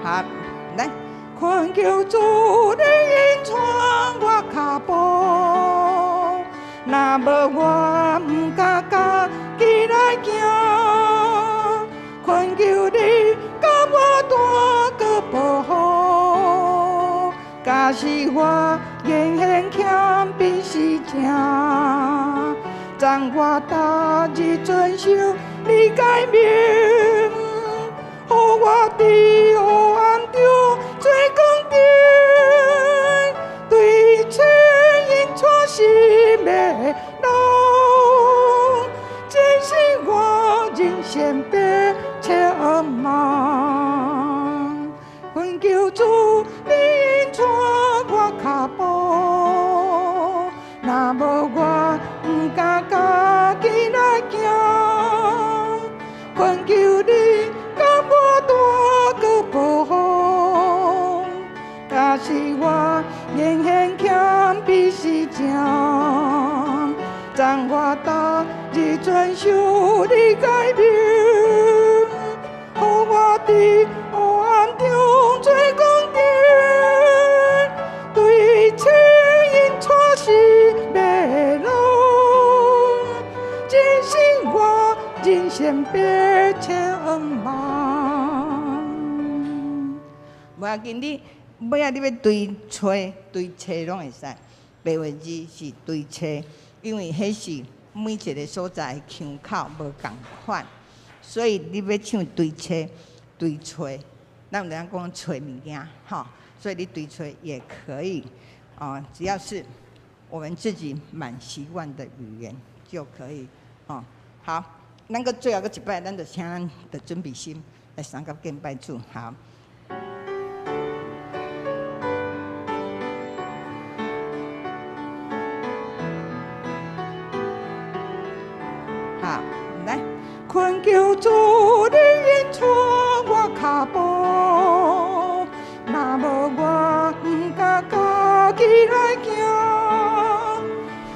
好，來，懇求主你引帶我跤步，若無我毋敢家己來行。懇求你共我帶閣保護，假使我言行欠比是正，贈我逐日遵守你誡命，予我佇黑暗中做光燈，對冊引帶新的路，這是我人生百千萬。懇求主你引帶我跤步，若無我毋敢家己來行。懇求你共我帶閣保護，假使我言行欠比是正，贈我逐日遵守你誡命，予我佇黑暗中做光燈，對冊引帶新的路，這是我人生百千萬。無要緊，你尾仔你欲對揣對冊攏會使，白話字是對冊，因為彼是每一个所在的腔口無仝款，所以你欲唱對冊對揣，咱有當講揣物件吼，所以你對揣也可以，哦，只要是我們自己蠻習慣的語言就可以，哦，好，咱閣最後閣一擺，咱就請咱的準備心來三甲敬拜主，好。好，來，懇求主你引帶我跤步，若無我毋敢家己來行。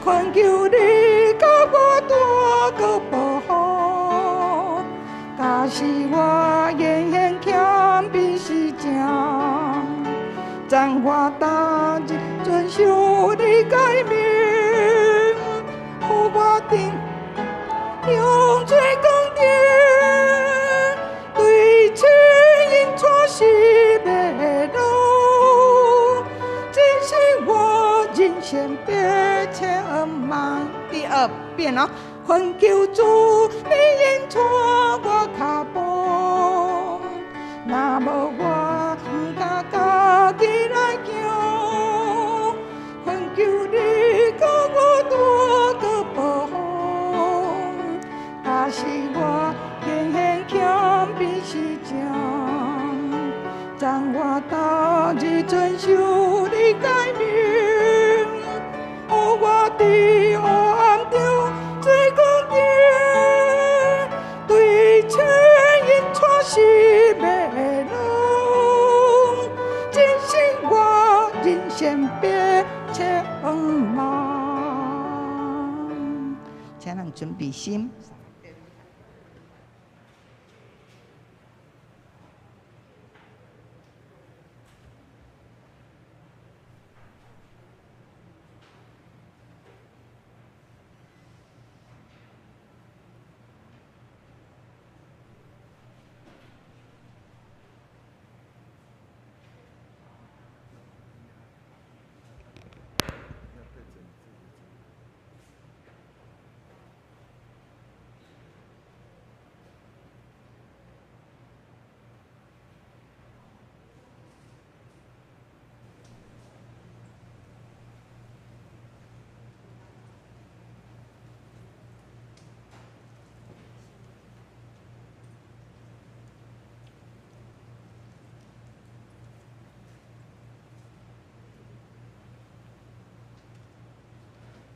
懇求你共我帶閣保護，假使我言行欠比是正，贈我逐日遵守你誡命，予我佇用做光燈，對冊引帶新的路，這是我人生百千萬。第二遍哦，懇求主你引帶我跤步，若無我毋敢家己來行。懇求你共我帶閣保護，假使我言行欠比是正，贈我逐日遵守你誡命，予我佇黑暗中做光燈，對冊引帶新的路，這是我人生百千萬。請咱準備心。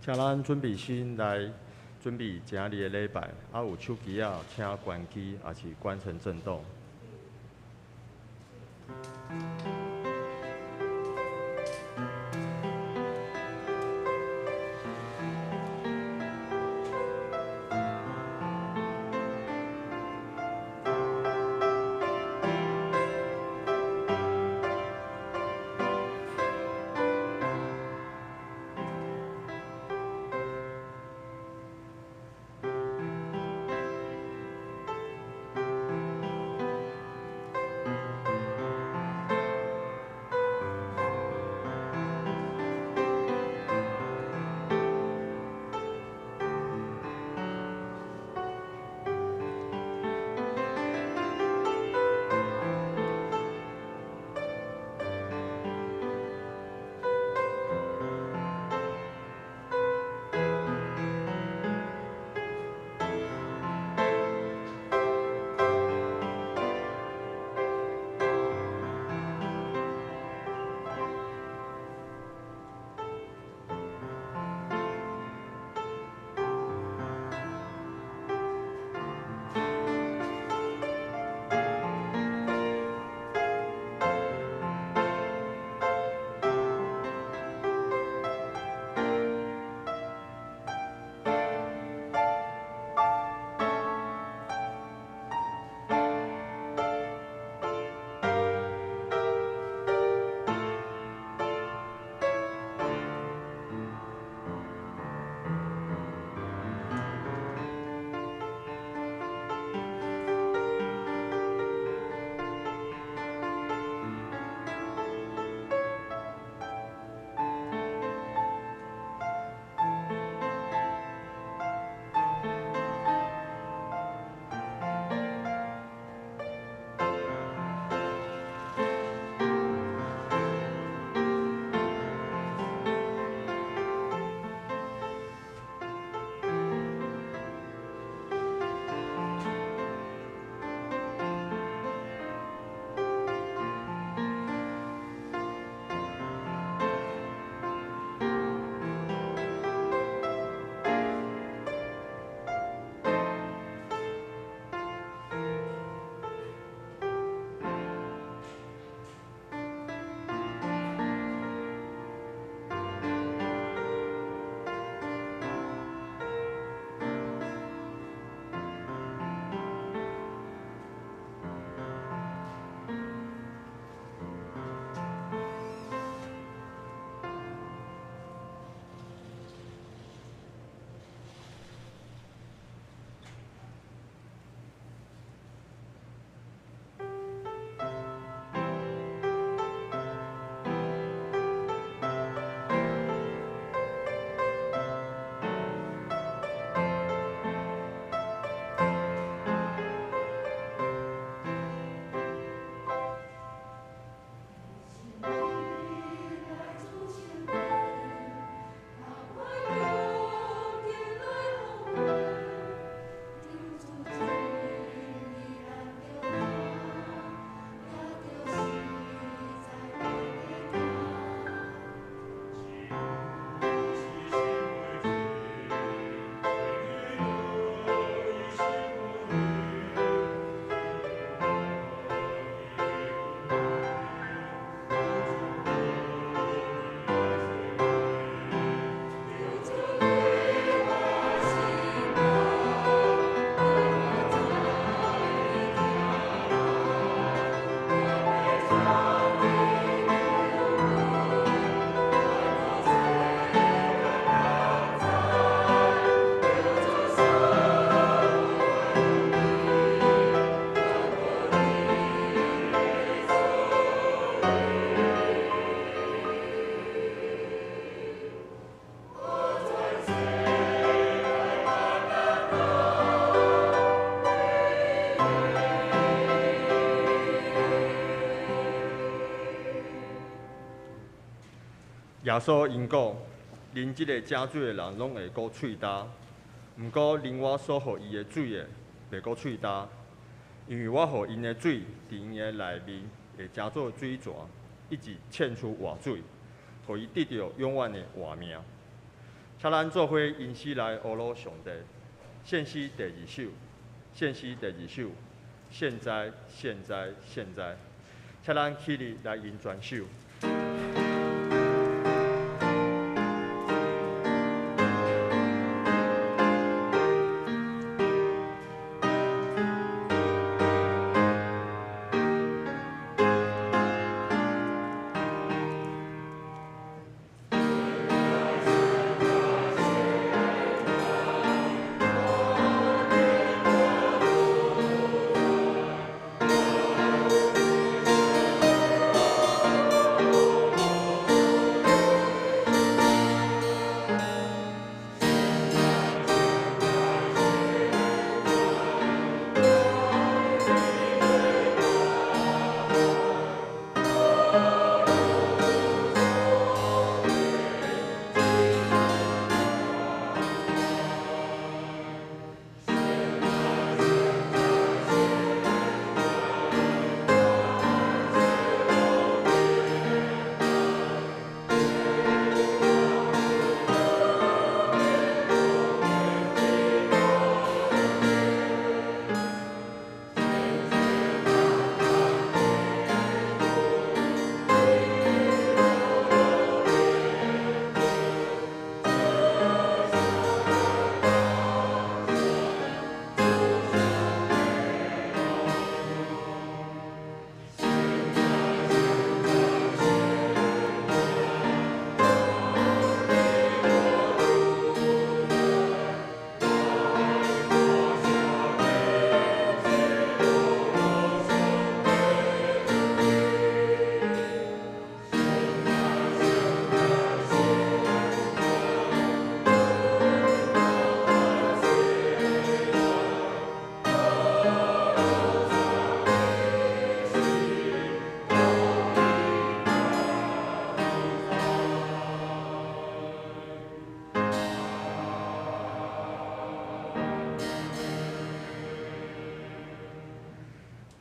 請咱準備心來準備今仔日的禮拜，啊有手機仔，請關機，抑是關成震動。耶穌𪜶講：啉這个井水的人攏會閣喙焦，毋過啉我所予伊的水的，袂閣喙焦，因為我予𪜶的水，佇𪜶的內面會成做水泉，一直溅出活水，予伊得著永遠的活命。請咱做伙吟詩來阿魯上帝，獻詩第二首，獻詩第二首，現在，現在，現在，請咱起立來吟全首。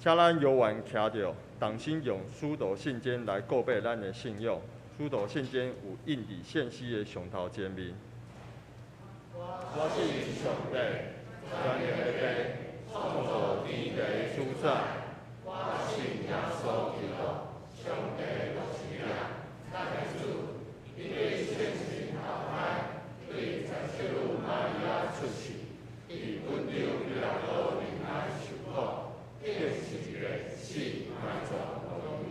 請咱猶原徛著，同心用使徒信經來告白咱的信仰。使徒信經有印佇獻詩的上頭前面。我信上帝，全能的父，創造天地的主宰。我信耶穌基督，上帝獨生子，咱的主，伊對聖神投胎，對十聖女瑪利亞出世，佇本丟彼拉多面來受苦。釘十字架，死，埋葬，落地府，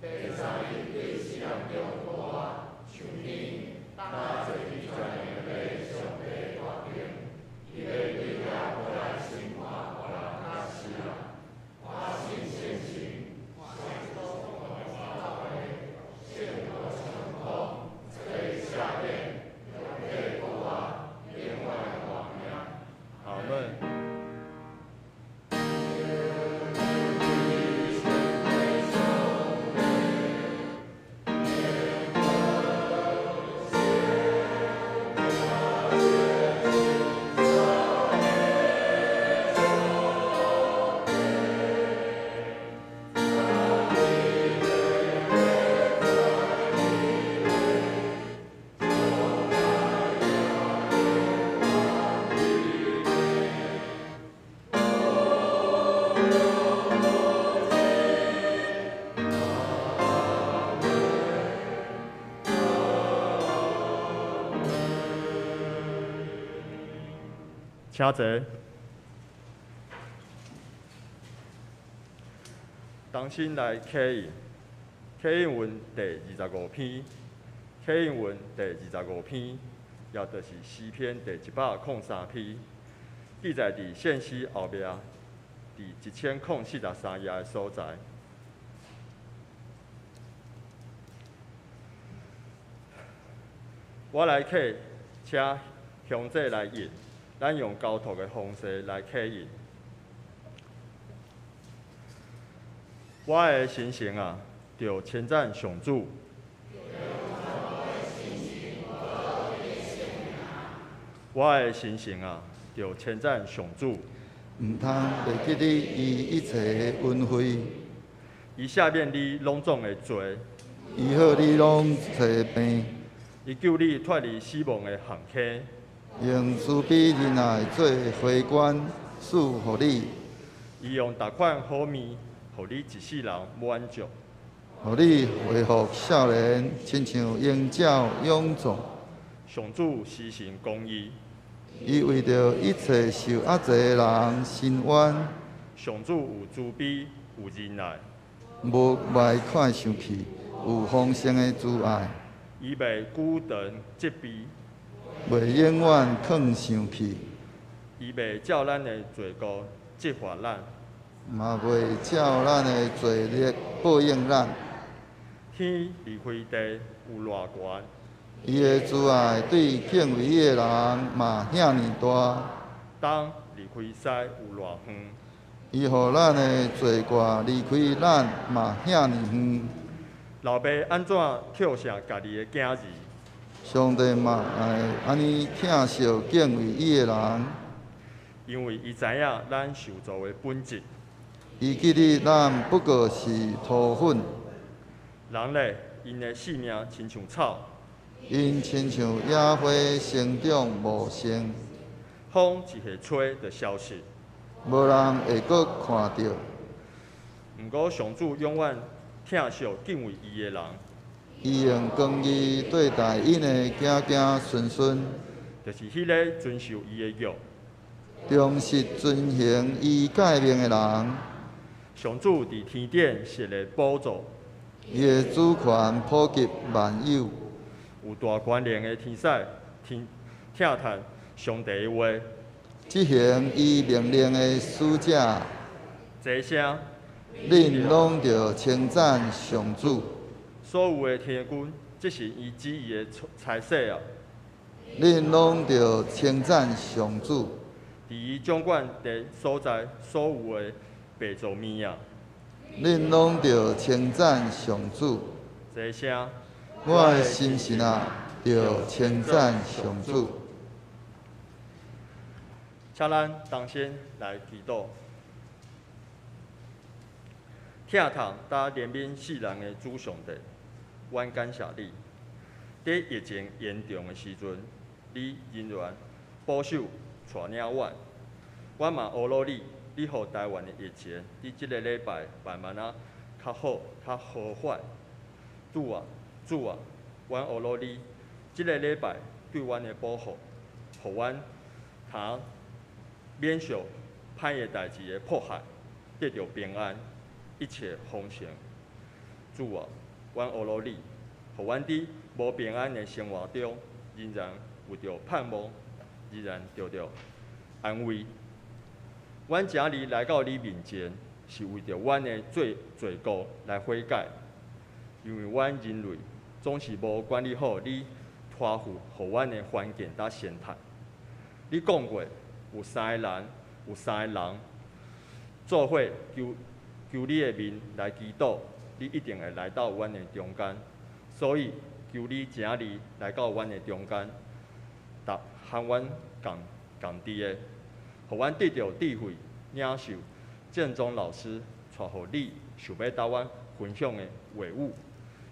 第三日對死人中復活，上天，搭坐佇全能的父上帝大爿，伊欲對遐過來審判活人佮死人。我信聖神，聖徒相通，罪赦免，肉體復活，永遠的活命。阿們。請坐。同心來啟印，啟印文第二十五篇，啟印文第二十五篇，也就是詩篇第103篇，記載佇獻詩後壁，佇1043頁的所在。我來啟，請鄉姐來印。咱用交託的方式來啟印。我的心神啊，著稱讚上主。我的心神啊，著稱讚上主。毋通袂記得伊一切的恩惠。伊赦免你攏總的罪，醫好你攏齊病。伊救你脫離死亡的陷坑，用慈悲仁愛做花冠賜予你。伊用逐款好物，予你一世人滿足。予你恢復少年，親像鷹鳥勇壯。上主施行公義，伊為著一切受壓制的人伸冤。上主有慈悲，有仁愛，無袂快生氣，有豐盛的慈愛。伊袂久長責備，袂永遠囥生氣。伊袂照咱的罪過責罰咱，嘛袂照咱的罪孽報應咱。天離開地有偌懸，伊的慈愛對敬畏伊的人嘛遐爾大。東離開西有偌遠，伊予咱的罪過離開咱嘛遐爾遠。老爸按怎疼惜家己的囝兒？上帝嘛會按呢疼惜敬畏伊的人，因為伊知影咱受造的本質。伊記得咱不過是塗粉。人咧，𪜶的性命親像草，𪜶親像野花生長茂盛，風一下吹就消失，無人會閣看著。毋過上主永遠疼惜敬畏伊的人，伊用公義對待𪜶的子子孫孫，就是彼个遵守伊的約、忠實遵行伊誡命的人。上主佇天頂設立寶座，伊的主權普及萬有。有大權能的天使聽聽嘆上帝的話，執行伊命令的使者，齊聲，恁攏著稱讚上主。所有的天軍，這是伊旨意的差使啊！恁攏著稱讚上主。佇伊掌管的所在，所有的白造物啊！恁攏著稱讚上主。齊聲，我的心神啊，著稱讚上主。請咱同心來祈禱。疼痛佮憐憫世人的主上帝，阮感謝你。佇疫情嚴重的時陣，你仍然保守帶領阮。阮嘛呵咾你，你予台灣的疫情佇這個禮拜慢慢仔較好、較和緩。主啊，主啊，阮呵咾你，這個禮拜對阮的保護，予阮通免受歹的代誌的迫害，得著平安，一切豐盛。主啊，阮呵咾你，予阮佇無平安的生活中，仍然有著盼望，仍然得著安慰。阮今日來到你面前，是為著阮的罪罪過來悔改，因為阮人類總是無管理好你託付予阮的環境佮生態。你講過，有三个人，有三個人做伙求求你的面來祈禱，你一定會來到阮的中間。所以求你今日來到阮的中間，搭和阮仝仝佇的，予阮得著智慧，領受正宗老師帶予你想欲佮阮分享的話語。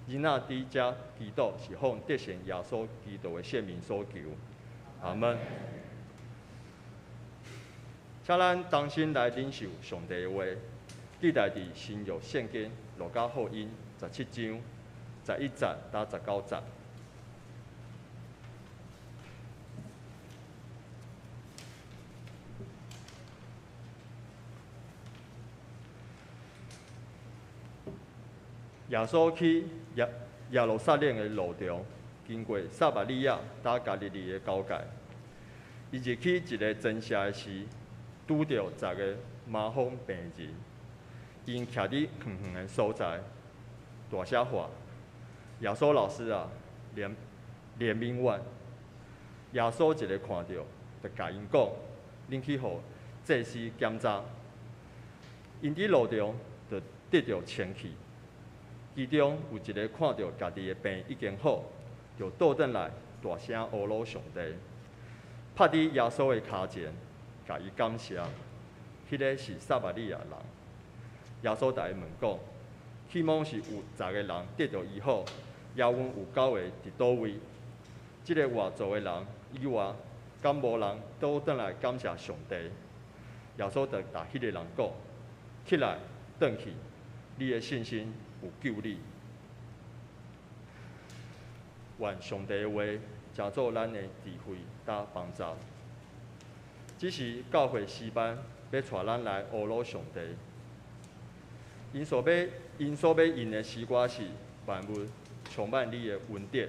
囡仔佇遮祈禱，是奉得勝耶穌基督的聖名所求。阿門。請咱同心來領受上帝的話，記載佇新約聖經路加福音17章11節到19節。耶穌去耶耶路撒冷的路中，經過撒瑪利亞佮加利利的交界，伊入去一个庄舍的時，拄著十个麻風病人，𪜶徛佇遠遠的所在，大聲喊：耶穌老師啊，憐憐憫阮！耶穌一个看著，就共𪜶講：恁去予祭司檢查。𪜶佇路中就得著清氣。其中有一个看著家己的病已經好，就倒轉來大聲呵咾上帝，拍佇耶穌的跤前，共伊感謝。彼个是撒瑪利亞人。耶穌共伊問講：彼罔是有十个人得著醫好，猶原有九个佇佗位？這个外族的人以外，敢無人倒轉來感謝上帝？耶穌就共彼个人講：起來，轉去，你的信心有救你。願上帝的話成做咱的智慧佮幫助。這時教會詩班欲帶咱來呵咾上帝，𪜶所欲吟的詩歌是萬物充滿你的恩典。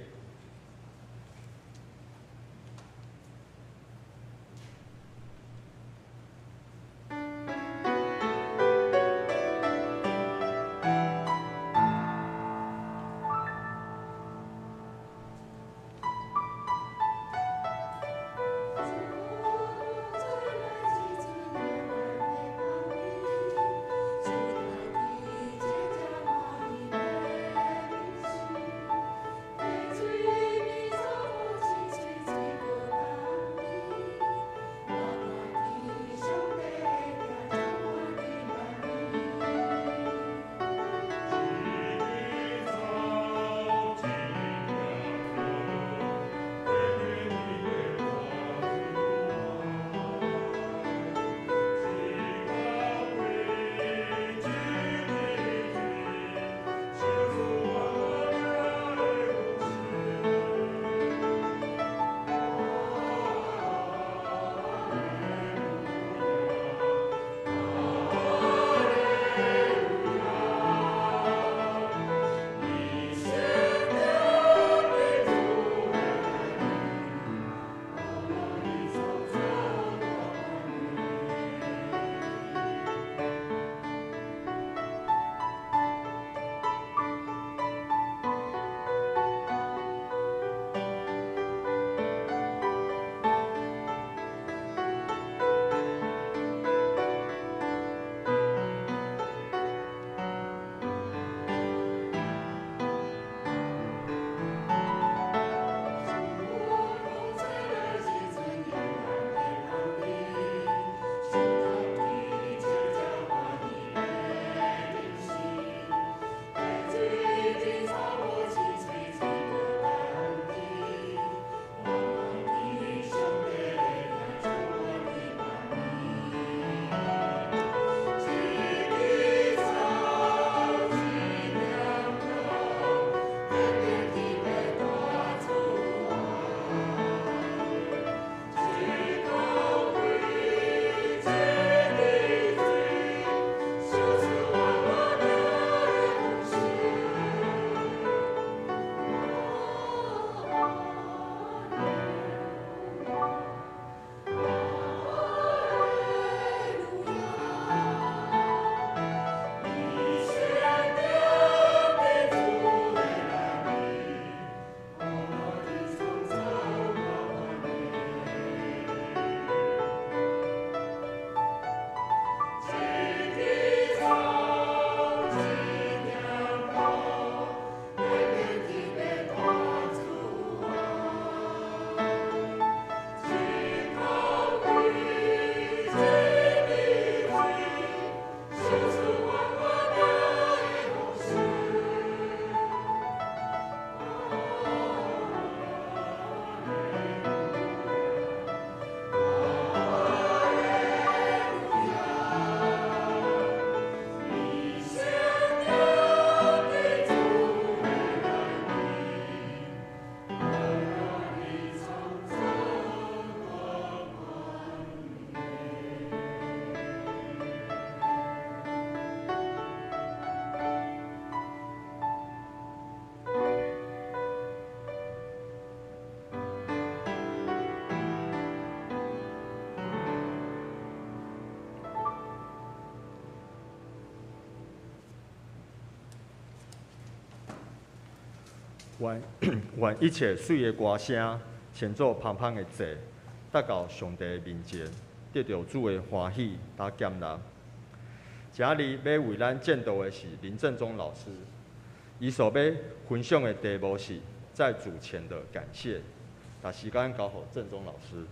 願願一切媠的歌聲，穿做芳芳的祭，帶到上帝面前，得著主的歡喜佮接納。今日欲為咱證道的是林正宗老師，伊所欲分享的題目是在主前的感謝。把時間交予正宗老師。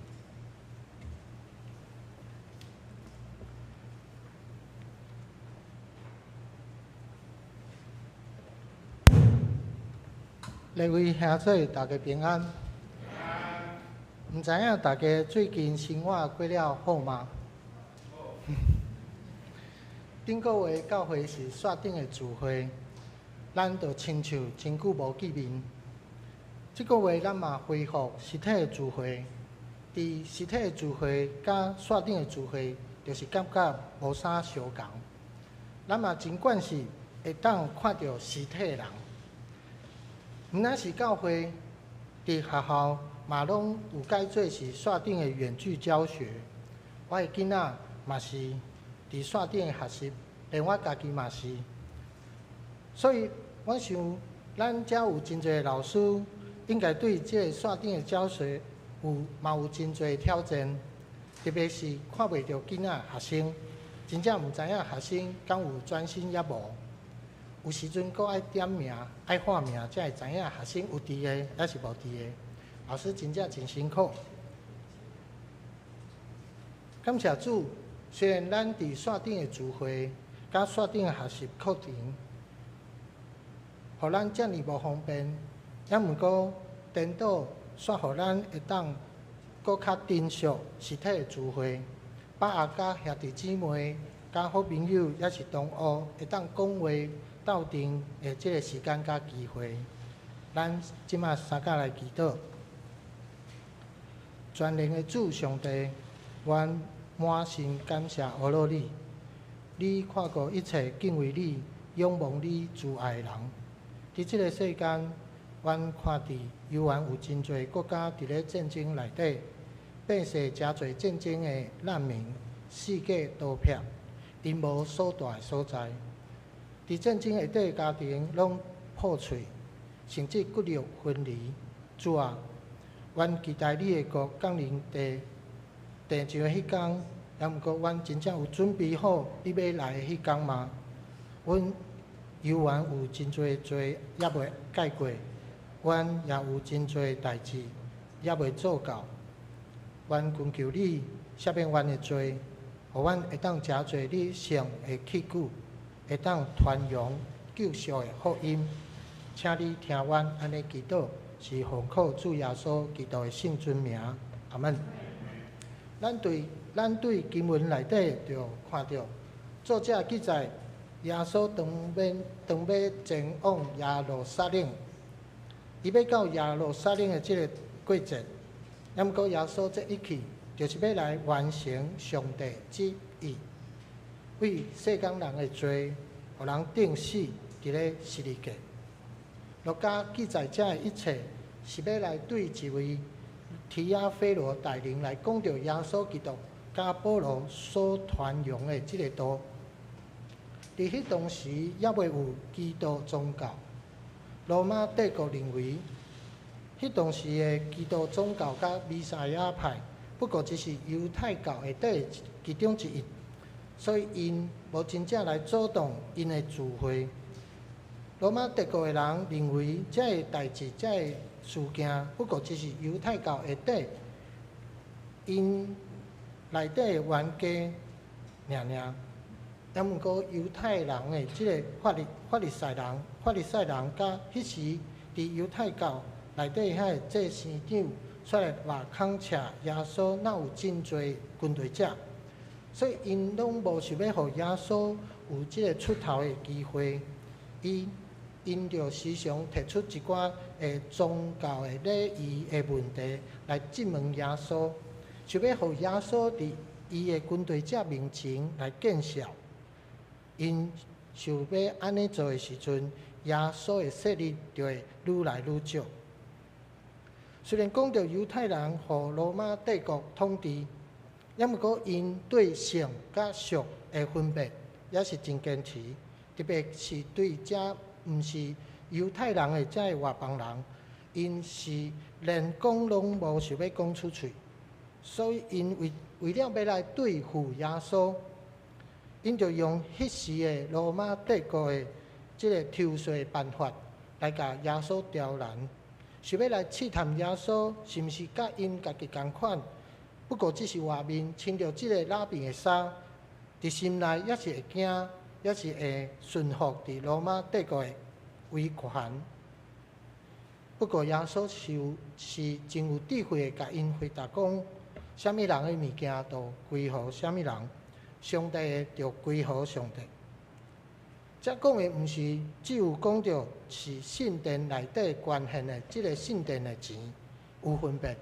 各位兄姊，大家平安。毋知影大家最近生活過了好嗎？頂個月教會是線頂的聚會，咱就親像真久無見面。這個月咱嘛恢復實體的聚會，佇實體的聚會佮線頂的聚會，就是感覺無啥相仝。咱嘛真慣勢會當看著實體的人。毋但是教會，佇學校嘛攏有改做是線頂的遠距教學。我的囡仔嘛是佇線頂的學習，連我家己嘛是。所以，我想咱遮有真濟老師，應該對這个線頂的教學有嘛有真濟挑戰，特別是看袂著囡仔學生，真正毋知影學生敢有專心抑無。有時陣閣愛點名、愛喊名，才會知影學生有佇个，抑是無佇个。老師真正真辛苦。感謝主，雖然咱佇線頂的聚會、佮線頂的學習課程，予咱遮爾無方便，抑毋過顛倒煞予咱會當閣較珍惜實體的聚會，把握佮兄弟姊妹、佮好朋友，抑是同學會當講話、鬥陣的這个時間佮機會。咱這馬相佮來祈禱。全能的主上帝，阮滿心感謝阿樂你。你看顧一切敬畏你、仰望你慈愛的人。佇這个世間，阮看佇猶原有真濟國家佇咧戰爭內底，變勢誠濟戰爭的難民，四界逃避，𪜶無所蹛的所在。佇戰爭下底，家庭攏破碎，甚至骨肉分離。主啊，阮期待你的國降臨地地上的彼工，抑毋過阮真正有準備好你欲來的彼工嗎？阮猶原有真濟罪猶未改過，阮也有真濟代誌猶未做到。阮懇求你赦免阮的罪，予阮會當誠濟你聖的器具，會當傳揚救贖的福音。請你聽阮按呢祈禱，是奉靠主耶穌基督的聖尊名，阿門。咱對經文內底就看著作者記載耶穌當欲前往耶路撒冷，伊欲到耶路撒冷的這个過節，抑毋過耶穌這一去，就是欲來完成上帝旨意，為世間人的罪，予人釘死佇咧十字架。路加記載這的一切，是欲來對一位提阿非羅大人來講著耶穌基督佮保羅所傳揚的這个道。佇彼當時，猶未有基督宗教。羅馬帝國認為，彼當時的基督宗教佮彌賽亞派，不過只是猶太教下底其中之一，所以𪜶無真正來阻擋𪜶的聚會。羅馬帝國的人認為，這个代誌、這个事件，不過只是猶太教下底𪜶內底的冤家爾爾。抑毋過猶太人的這个法利賽人佮彼時佇猶太教內底遐个祭司長出來話空斥耶穌，若有真濟跟隨者，所以𪜶攏無想欲予耶穌有這个出頭的機會。𪜶就時常提出一寡的宗教的禮儀的問題來質問耶穌，想欲予耶穌佇伊的跟隨者面前來見笑。𪜶想欲按呢做的時陣，耶穌的勢力就會愈來愈少。雖然講著猶太人予羅馬帝國統治，抑毋過𪜶對聖佮俗的分別也是真堅持，特別是對這毋是猶太人的這个外邦人，𪜶是連講攏無想欲講出喙，所以𪜶為了欲來對付耶穌，𪜶就用彼時的羅馬帝國的這个抽稅辦法來共耶穌刁難，想欲來試探耶穌是毋是佮𪜶家己仝款，不過只是外面穿著這个拉比的衫，佇心內猶是會驚，猶是會順服佇羅馬帝國的威權。不過耶穌是有是真有智慧的，共𪜶回答講：啥物人的物件就歸予啥物人，上帝的就歸予上帝。這講的毋是只有講著是聖殿內底捐獻的這个聖殿的錢有分別，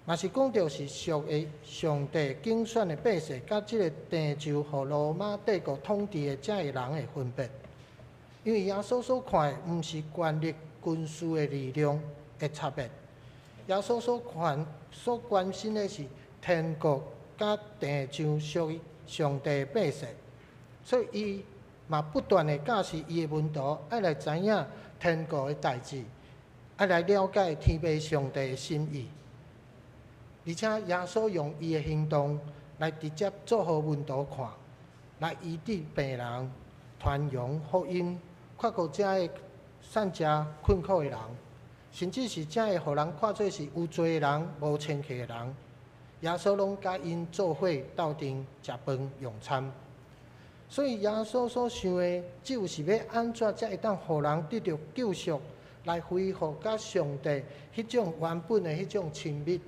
嘛是講著是屬於上帝揀選的百姓，佮這个成就予羅馬帝國統治的這个人的分別。因為耶穌所看的毋是權力、軍事的力量的差別，耶穌所看、所關心的是天國佮地上屬於上帝的百姓，所以伊嘛不斷的教示伊的門徒，愛來知影天國的代誌，愛來了解天父上帝的心意。而且耶穌用伊的行動來直接做予門徒看，來醫治病人、傳揚福音，看顧遮个散食困苦的人，甚至是遮个予人看做是有罪的人、無清氣的人，耶穌攏佮𪜶做伙鬥陣食飯用餐。所以耶穌所想的，只有是欲按怎才會當予人得著救贖，來恢復佮上帝彼種原本的彼種親密，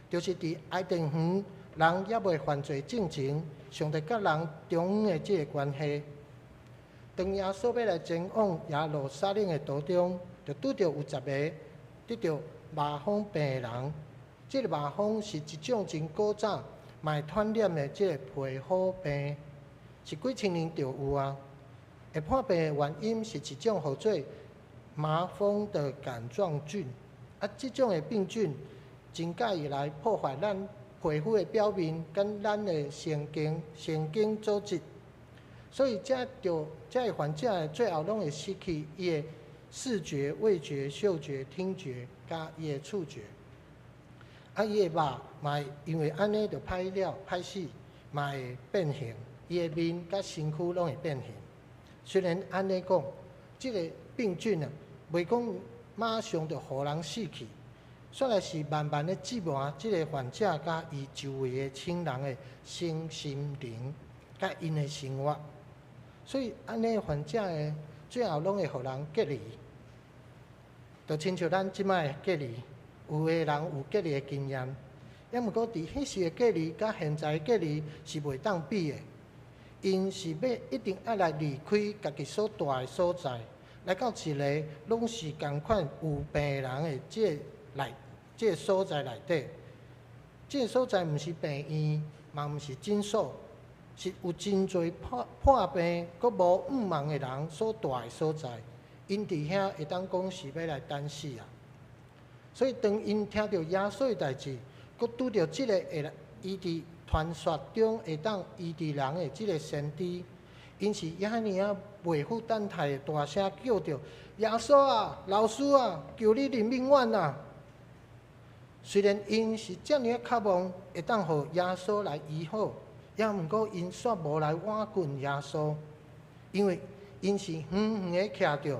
就是佇伊甸園人猶未犯罪進前，上帝佮人中間的這个關係。當耶穌欲來前往耶路撒冷的途中，就拄著有十个得著麻風病的人。這个麻風是一種真古早嘛會傳染的這个皮膚病，是幾千年就有啊。會破病的原因是一種號做麻風的桿狀菌，啊，這種的病菌真佮意來破壞咱皮膚的表面，佮咱的神經神經組織。所以，這著這个患者最後攏會失去伊的視覺、味覺、嗅覺、聽覺，佮伊的觸覺。啊，伊的肉嘛會因為按呢就歹了、歹死，嘛會變形。伊的面佮身軀攏會變形。雖然按呢講，這个病菌啊，袂講馬上就予人死去，煞來是慢慢的折磨這个患者佮伊周圍的親人的身心靈，佮𪜶的生活。所以，按呢患者的最後攏會予人隔離，就親像咱這擺隔離，有的人有隔離的經驗，抑毋過佇彼時的隔離，佮現在的隔離是袂當比的。𪜶是欲一定愛來離開家己所蹛的所在，來到一个攏是仝款有病的人的這个內這个所在內底。這个所在毋是病院，嘛毋是診所。是有真濟破破病、閣無向望的人所蹛的所在，𪜶佇遐會當講是欲來等死啊！所以當𪜶聽著耶穌的代誌，閣拄著這个會來醫治傳說中會當醫治人的這个先知，𪜶是遐爾仔袂赴等待的大聲叫著：耶穌啊，老師啊，求你憐憫阮啊！雖然𪜶是遮爾仔渴望會當予耶穌來醫好。抑毋過，𪜶煞無來倚近耶穌，因為𪜶是遠遠的徛著，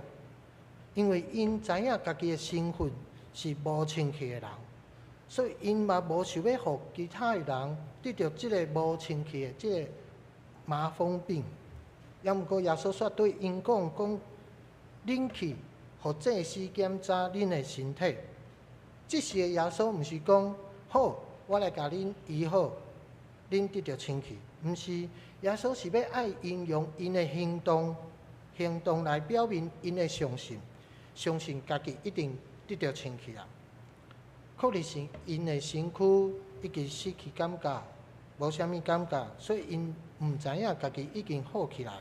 因為𪜶知影家己的身份是無清氣的人，所以𪜶嘛無想欲予其他的人得著這个無清氣的這个麻風病。抑毋過，耶穌煞對𪜶講講：恁去，予祭司檢查恁的身體。這時的耶穌毋是講好，我來共恁醫好。恁得著清氣，毋是耶穌是欲愛𪜶用𪜶的行動，行動來表明𪜶的相信，相信家己一定得著清氣啊。可能是𪜶的身軀已經失去感覺，無啥物感覺，所以𪜶毋知影家己已經好起來。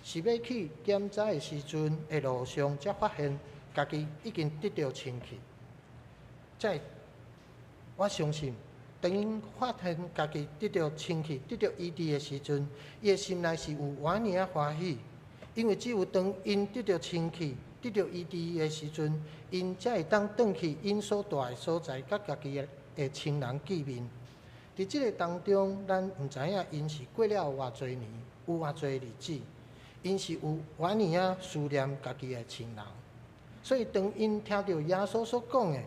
是欲去檢查的時陣的路上，才發現家己已經得著清氣。這我相信。當𪜶發現家己得著清氣、得著醫治的時陣，伊的心內是有偌爾仔歡喜，因為只有當𪜶得著清氣、得著醫治的時陣，𪜶才會當轉去𪜶所蹛的所在，佮家己的親人見面。佇這个當中，咱毋知影𪜶是過了偌濟年，有偌濟日子，𪜶是有偌爾仔思念家己的親人。所以當𪜶聽著耶穌所講的，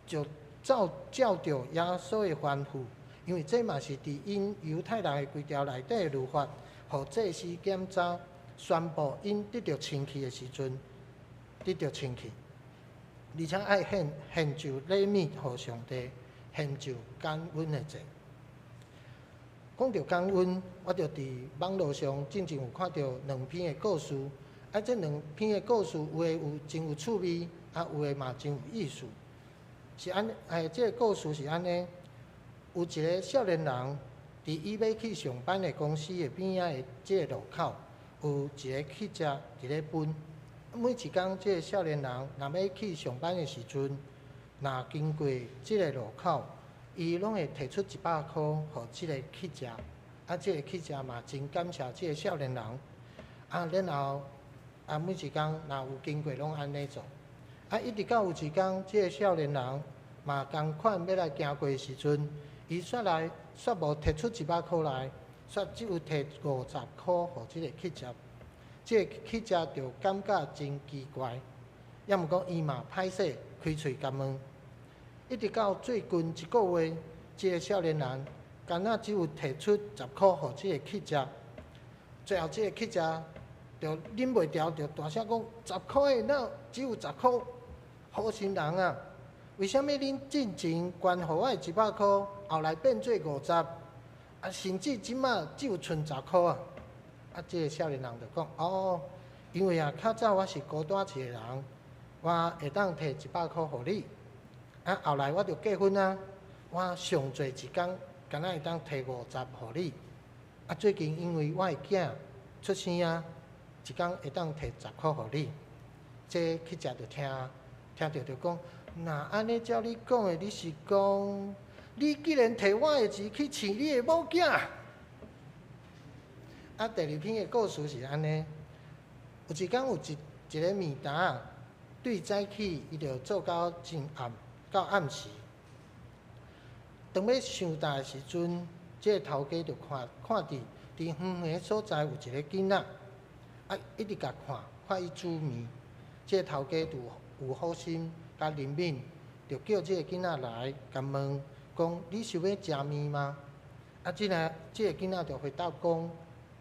就照照著耶穌的吩咐，因為這嘛是佇𪜶猶太人的規條內底的律法，予祭司檢查，宣布𪜶得著清氣的時陣，得著清氣。而且愛獻上禮物予上帝，獻上感恩的祭。講著感恩，我就佇網路上進前有看著兩篇的故事。啊，這兩篇的故事有的有真有趣味，啊，有的嘛真有意思。是按，哎，這个故事是按呢：有一个少年人，佇伊欲去上班的公司的邊仔的這个路口，有一个乞食佇咧分。每一工，這个少年人若欲去上班的時陣，若經過這个路口，伊攏會提出一百箍予這个乞食。啊，這个乞食嘛真感謝這个少年人。啊，然後啊，每一工若有經過，攏按呢做。啊，一直到有一工，這个少年人嘛仝款欲來行過的時陣，伊煞來煞無提出一百箍來，煞只有提50箍予這个乞食。這个乞食就感覺真奇怪，抑毋過伊嘛歹勢開喙共問。一直到最近一个月，這个少年人敢若只有提出10箍予這个乞食，最後這个乞食就忍袂牢，就大聲講：十箍的哪只有十箍？好心人啊！為啥物恁進前捐予我的一百箍，後來變做五十？啊，甚至這馬只有賰十箍啊！啊，這个少年人就講：哦，因為啊，較早我是孤單一個人，我會當提一百箍予你。啊，後來我就結婚啊，我上濟一工，敢若會當提五十予你。啊，最近因為我的囝出生啊，一工會當提十箍予你。這乞食就聽，聽著就講：若按呢照你講的，你是講，你既然提我的錢去飼你的某囝？啊，第二篇的故事是按呢：有一工有一个麵擔仔，對早起伊就做到真暗，到暗時。當欲收擔的時陣，這个頭家就看看佇佇遠遠的所在有一个囡仔，啊，一直共看，看伊煮麵。這个頭家就有好心佮憐憫，就叫這个囡仔來，共問講：你想欲食麵嗎？啊，這个囡仔就回答講：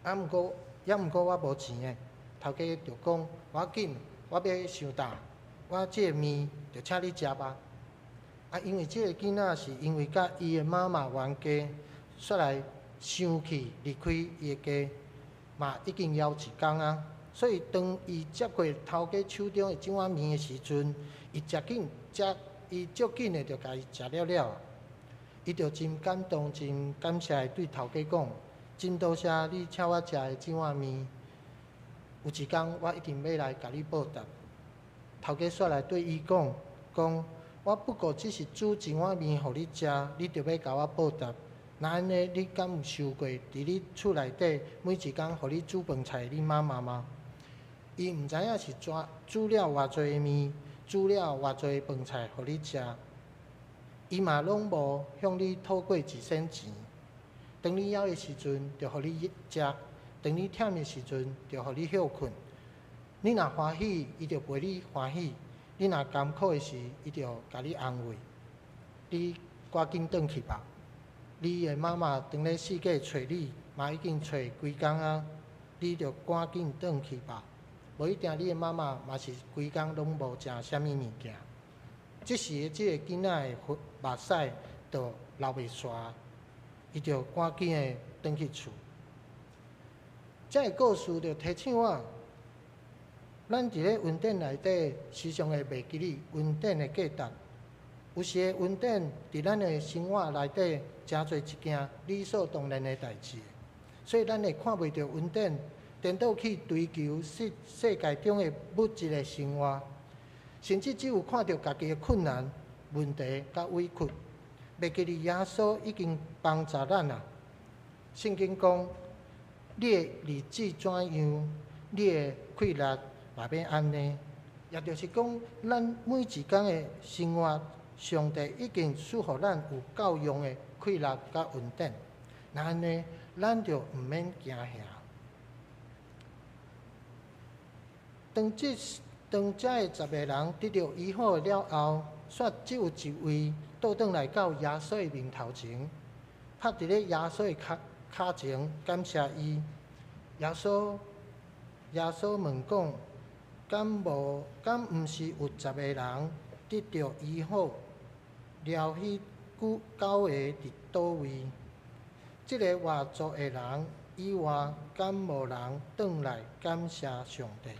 啊，毋過，抑毋過我無錢的。頭家就講：無要緊，我欲收擔，我這个麵就請你食吧。啊，因為這个囡仔是因為佮伊的媽媽冤家，煞來生氣離開伊的家，嘛已經枵一工啊。所以當伊接過頭家手中的這碗麵的時陣，伊食緊食，伊足緊的就共伊食了了。伊就真感動、真感謝的對頭家講：真多謝你請我食的這碗麵，有一工我一定欲來共你報答。頭家煞來對伊講：講我不過只是煮一碗麵予你食，你就欲共我報答？若按呢，你敢有想過，佇你厝內底每一工予你煮飯菜的你媽媽嗎？伊毋知影是怎煮了偌濟麵，煮了偌濟飯菜予你食，伊嘛攏無向你討過一仙錢。當你枵的時陣，就予你食；當你忝的時陣，就予你歇睏。你若歡喜，伊就陪你歡喜；你若艱苦的時，伊就共你安慰。你趕緊轉去吧。你的媽媽當咧四界揣你，嘛已經揣規工啊！你就趕緊轉去吧。無一定你的媽媽嘛是規工攏無食啥物物件。這時，這个囡仔的目屎就流袂煞，伊就趕緊的轉去厝。這个故事就提醒我，咱佇咧恩典內底，時常會袂記得恩典的價值。有時恩典佇咱的生活內底，誠濟一件理所當然的代誌，所以咱會看袂著恩典，顛倒去追求世世界中的物質的生活，甚至只有看著家己的困難、問題佮委屈，袂記得耶穌已經幫助咱啊。聖經講：你的日子怎樣，你的氣力嘛欲按呢。也就是講，咱每一工的生活，上帝已經賜予咱有夠用的氣力佮恩典。若按呢，咱就毋免驚嚇。當這當遮的十個人得著醫好了後，煞只有一位倒轉來到耶穌的面頭前，趴佇咧耶穌的跤跤前感謝伊。耶穌耶穌問講：敢無敢毋是有十個人得著醫好了，彼九個佇佗位？這个外族的人以外，敢無人轉來感謝上帝？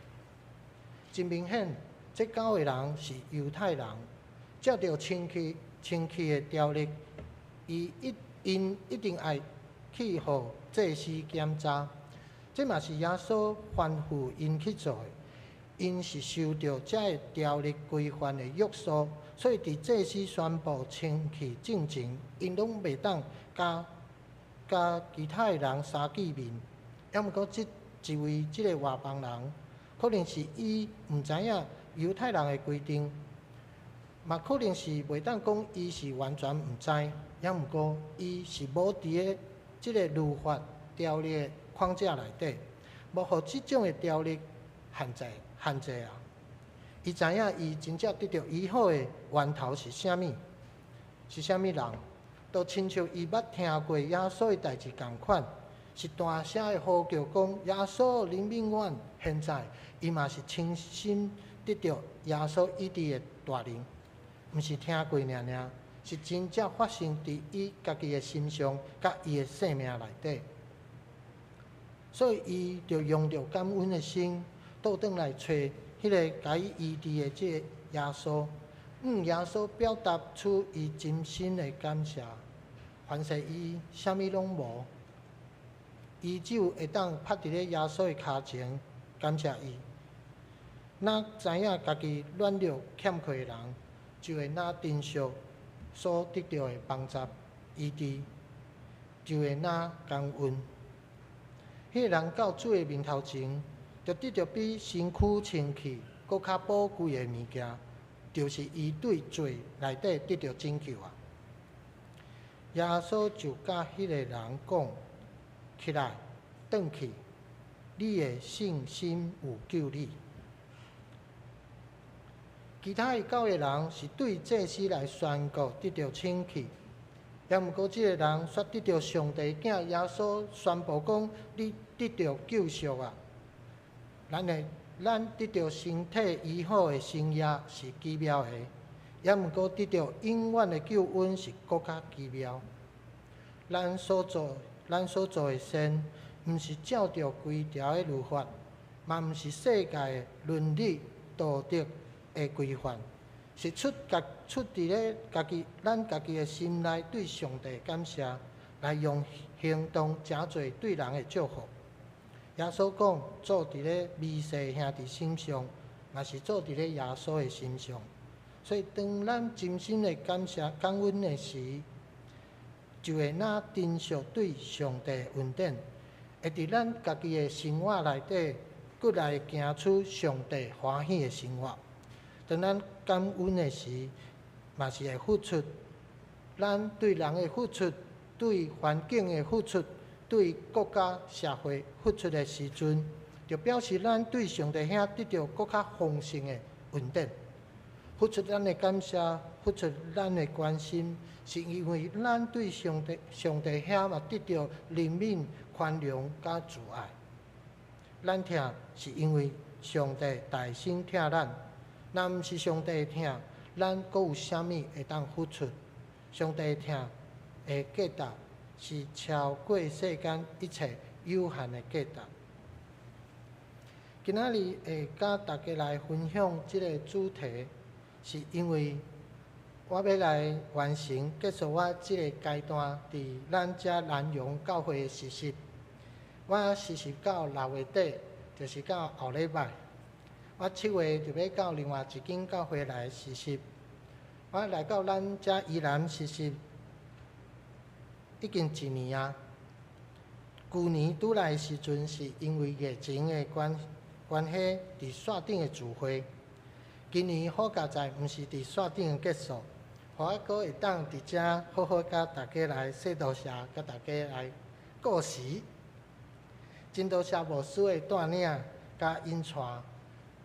真明顯，這九個人是猶太人，照著清氣清氣的條例，𪜶一定愛去予祭司檢查。這嘛是耶穌吩咐𪜶去做的。𪜶是受著這个條例規範的約束，所以佇祭司宣布清氣進前，𪜶攏袂當佮佮其他的人相見面。抑毋過這一位這个外邦人，可能是伊毋知影猶太人的規定，嘛可能是袂當講伊是完全毋知，抑毋過伊是無佇个這个律法條例的框架內底，無予這種的條例限制限制啊！伊知影伊真正得著醫好的源頭是啥物，是啥物人，就親像伊捌聽過耶穌的代誌仝款，是大聲的呼叫講：耶穌憐憫阮！現在伊嘛是親身得著耶穌醫治的大能，毋是聽過爾爾，是真正發生佇伊家己的身上，佮伊的生命內底。所以伊就用著感恩的心，倒轉來揣彼个共伊醫治的這個耶穌，向耶穌表達出伊真心的感謝。凡勢伊啥物攏無，伊只有會當趴佇咧耶穌的跤前感謝伊。若知影家己軟弱欠缺的人，就會若珍惜所得著的幫助醫治，就會若感恩。彼個人到主的面頭前，就得著比身軀清氣閣較寶貴的物件，就是伊對罪內底得著拯救啊！耶穌就佮彼个人講：起來，轉去，你的信心有救你。其他的九個人是對祭司來宣告得著清氣，抑毋過這个人煞得著上帝囝耶穌宣布講：你得著救贖啊！咱得著身體醫好的神蹟是奇妙的，抑毋過得著永遠的救恩是閣較奇妙。咱所做的善，毋是照著規條的律法，嘛毋是世界的倫理道德的規範，是出佇咧家己咱家己的心內對上帝感謝，來用行動成做對人的祝福。耶穌講，做佇咧彌撒兄弟身上，嘛是做佇咧耶穌的身上。所以，當咱真心的感謝感恩的時，就會若珍惜對上帝的恩典，會佇咱家己的生活內底，閣來行出上帝歡喜的生活。當咱感恩的時，嘛是會付出，咱對人的付出，對環境的付出，對國家社會付出的時陣，就表示咱對上帝遐得著閣較豐盛的恩典。付出咱的感謝，付出咱的關心，是因為咱對上帝上帝遐嘛得著憐憫、寬容佮慈愛。咱疼是因為上帝代先疼咱，若毋是上帝疼，咱閣有啥物會當付出？上帝疼的價值是超過世間一切有限的價值。今仔日會佮大家來分享這个主題，是因為我欲來完成結束我這个階段佇咱遮南陽教會的實習。我實習到6月底，就是到後禮拜。我7月就欲到另外一間教會來實習。我來到咱遮宜蘭實習已經一年啊。舊年拄來的時陣，是因為疫情的關係，佇線頂的聚會。今年好佳哉，毋是佇線頂的結束，予我閣會當佇遮好好佮大家來說多謝，佮大家來過時。真多謝牧師的帶領佮引帶，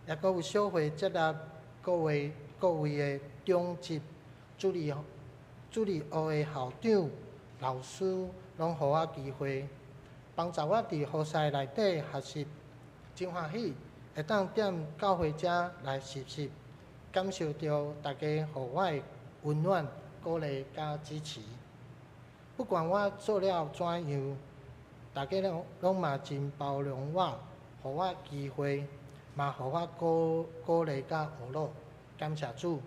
抑閣有小會接納各位的長執、主日學的校長、老師，攏予我機會，幫助我佇雨傘內底學習，真歡喜會當踮教會遮來實習，感受著大家予我的溫暖、鼓勵佮支持。不管我做了怎樣，大家攏攏嘛真包容我，予我機會，嘛予我鼓鼓勵佮呵咾，感謝主。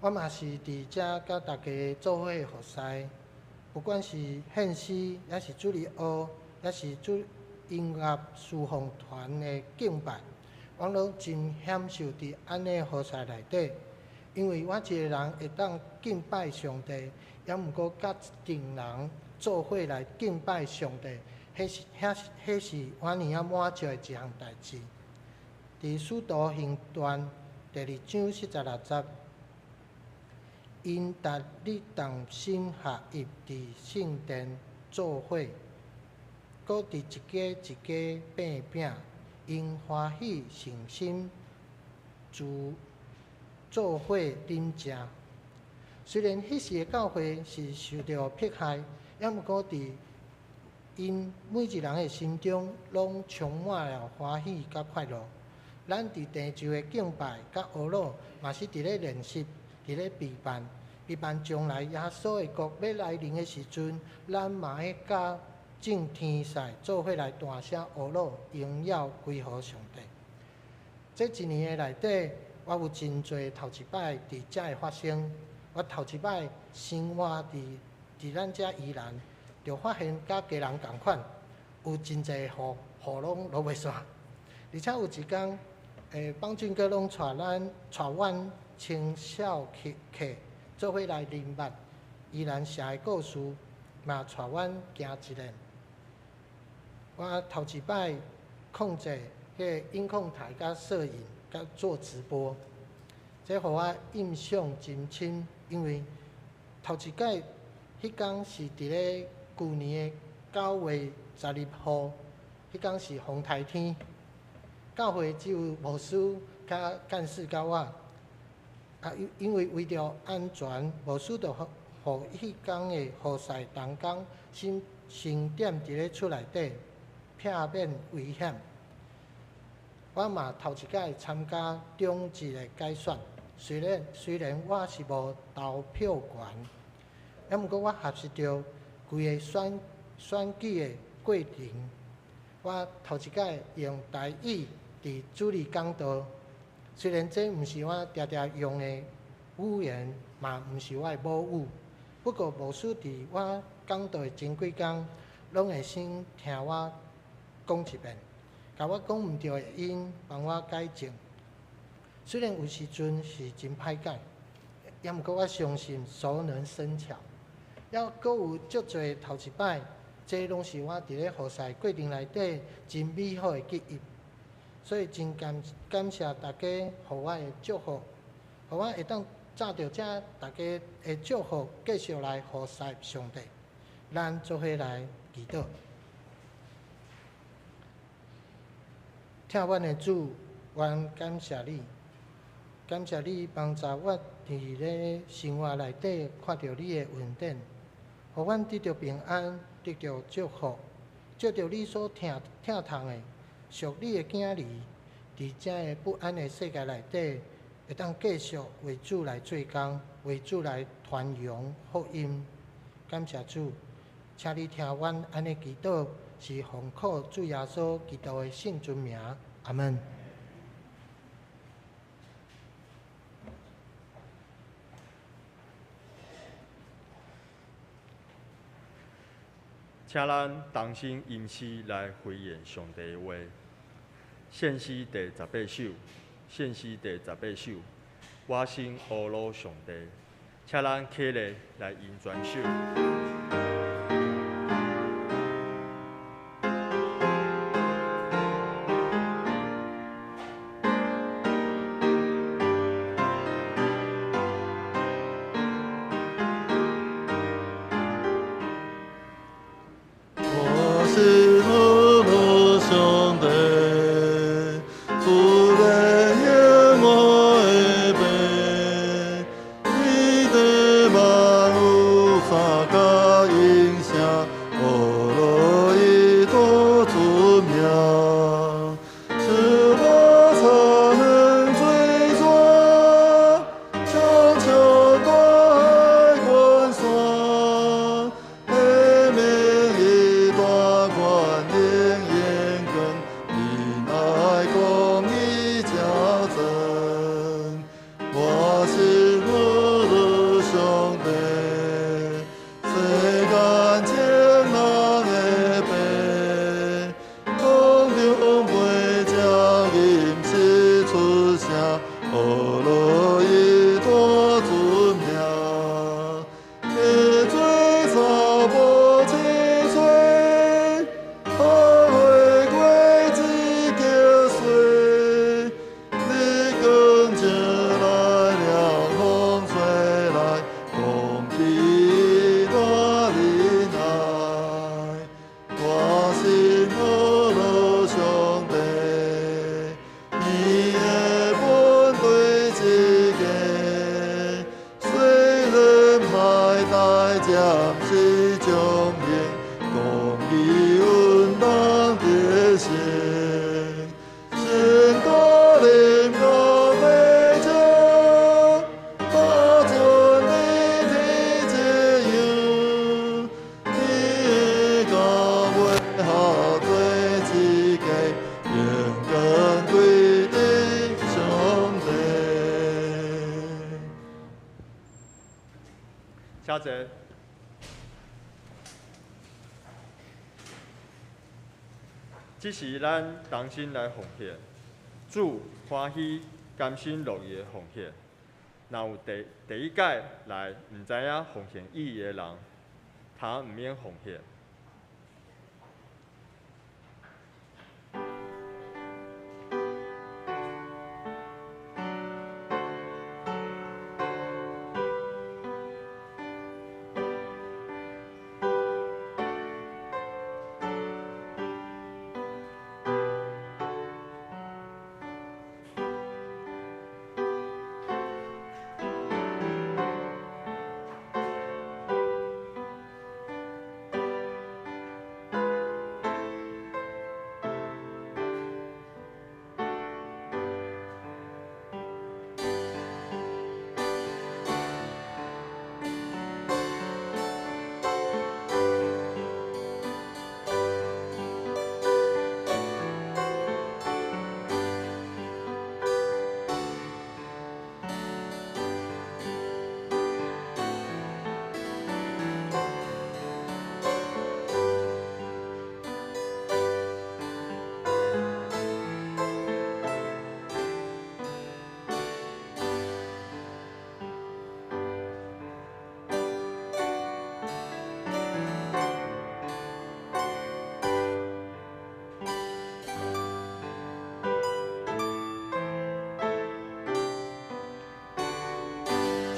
我嘛是佇遮佮大家做伙服侍，不管是獻詩，抑是主日學，抑是主音樂侍奉團的敬拜，我攏真享受佇按呢服侍內底，因為我一個人會當敬拜上帝，抑毋過佮一陣人做伙來敬拜上帝，彼是遐是彼是我爾仔滿足的一項代誌。佇使徒行傳第二章46節，𪜶逐日同心合意佇聖殿做伙，閣佇一家一家擘餅，𪜶歡喜誠心做做伙飲食。雖然彼時的教會是受著迫害，抑毋過佇𪜶每一人的心中，攏充滿了歡喜佮快樂。咱佇地上的敬拜佮呵咾，嘛是佇咧練習，佇咧備辦，備辦將來耶穌的國欲來臨的時陣，咱嘛會佮眾天使做伙來大聲呵咾，榮耀歸予上帝。這一年的內底，我有真濟頭一擺佇遮會發生。我頭一擺生活佇佇咱遮宜蘭，就發現佮家人仝款，有真濟雨，雨攏落袂煞。而且有一工，邦俊哥攏帶咱帶阮穿校客客做伙來認捌宜蘭城的故事，嘛帶阮行一遍。我頭一擺控制彼個音控台佮攝影佮做直播，這予我印象真深，因為頭一擺彼工是佇咧舊年的9月12號，彼工是風颱天，教會只有牧師佮幹事佮我。啊，因因為為著安全，牧師就予彼工的服侍同工先先踮佇咧厝內底，避免危險。我嘛頭一擺參加長執的改選，雖然雖然我是無投票權，抑毋過我學習著規個選選舉的過程。我頭一擺用台語佇主日講道，雖然這毋是我定定用的語言，嘛毋是我的母語，不過牧師佇我講道的前幾工，攏會先聽我講一遍，共我講毋對的音，幫我改正。雖然有時陣是真歹改，抑毋過我相信熟能生巧。抑閣有足濟頭一擺，這攏是我佇咧服侍過程內底真美好的記憶。所以真感感謝大家予我的祝福，予我會當藉著遮大家的祝福，繼續來服侍上帝。咱做伙來祈禱。疼阮的主，阮感謝你，感謝你幫助我佇咧生活內底看著你的恩典，予阮得著平安，得著祝福，藉著你所疼疼痛的屬你的囝兒，佇這个不安的世界內底，會當繼續為主來做工，為主來傳揚福音。感謝主，請你聽阮按呢祈禱，是奉靠主耶穌基督的聖尊名，阿門。請咱同心吟詩來回應上帝的話。獻詩第18首，獻詩第18首，我心呵咾上帝，請咱起立來吟全首。我心呵咾上帝，主怜悯我的悲，伊的万有三甲伊呵咾伊大尊名，你做查某七岁，好花果子叫水，你光进来凉风吹来，讲起大仁爱，我心呵咾上帝，伊的本对一个，虽然歹代暂时将荣，公义运动得胜，成功临到地上，把尊你天这样，你的教会合做一家，荣光归伫上帝。请坐。这时咱同心来奉献，主欢喜甘心乐意的奉献。若有第一届来毋知影奉献意义的人，他毋免奉献。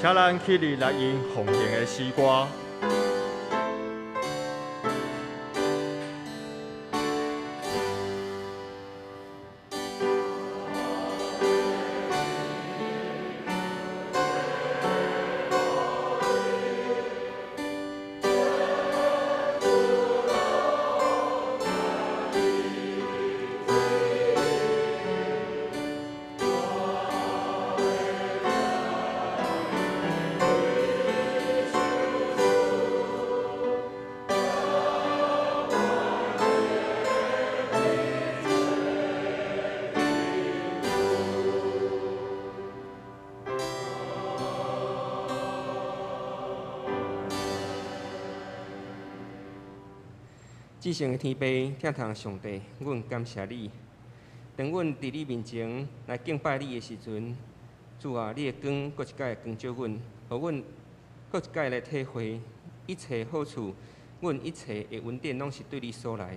请咱起立来吟奉献的诗歌。至圣的天父，疼痛上帝，阮感谢你。当阮伫你面前来敬拜你的时阵，主啊，你的光阁一摆光照阮，予阮阁一摆来体会一切好处，阮一切的恩典拢是对你所来。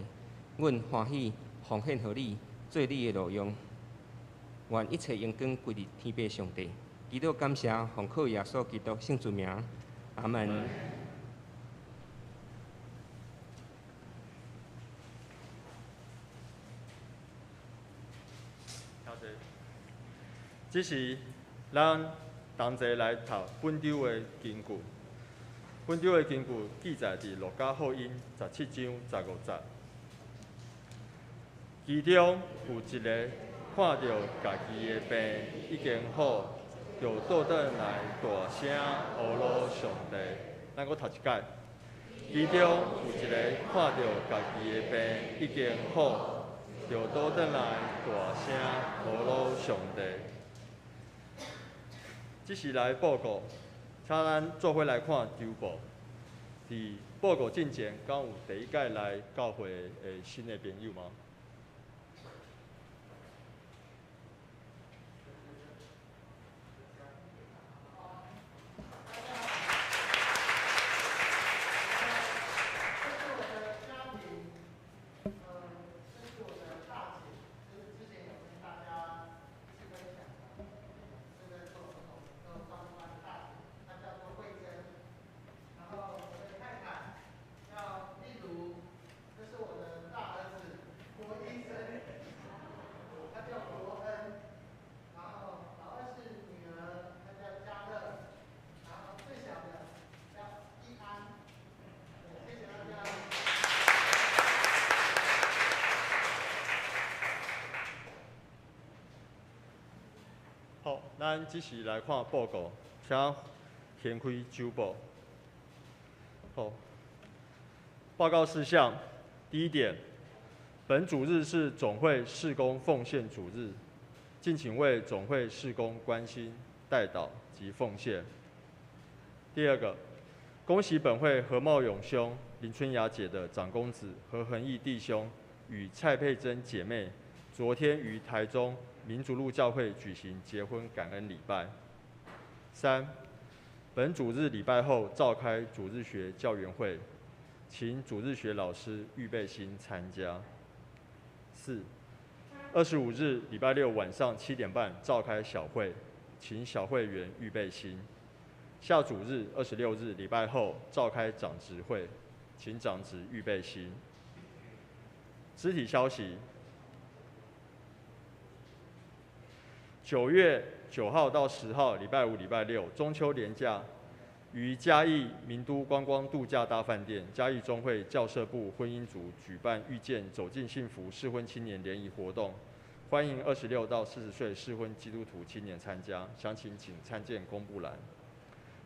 阮欢喜奉献予你，做你的路用。愿一切荣光归伫天父上帝。祈祷感谢，奉靠耶稣基督圣主名，阿门。这时，咱同齐来读本周的经句。本周的经句记载伫路加福音17章15节。其中有一个看著家己的病已经好，就倒转来大声呵咾上帝。咱阁读一摆。其中有一个看著家己的病已经好，就倒转来大声呵咾上帝。这是来报告，请咱做伙来看周报。伫报告进前，敢有第一届来教会的新的朋友吗？好，咱這時來看報告，請掀開周報。好，報告事項，第一點，本主日是總會事工奉獻主日，敬請為總會事工關心、代禱及奉獻。第二個，恭喜本會何茂勇兄、林春雅姐的長公子何恆毅弟兄與蔡佩珍姐妹，昨天於台中民族路教會舉行結婚感恩禮拜。三，本主日禮拜後召開主日學教員會，請主日學老師預備心參加。四，25日禮拜六晚上7點半召開小會，請小會員預備心。下主日26日禮拜後召開長執會，請長執預備心。肢體消息。9月9號到10號，禮拜五、禮拜六，中秋連假，於嘉義名都觀光度假大飯店嘉義中會教社部婚姻組舉辦遇見走進幸福適婚青年聯誼活動，歡迎26到40歲適婚基督徒青年參加，詳情請參見公布欄。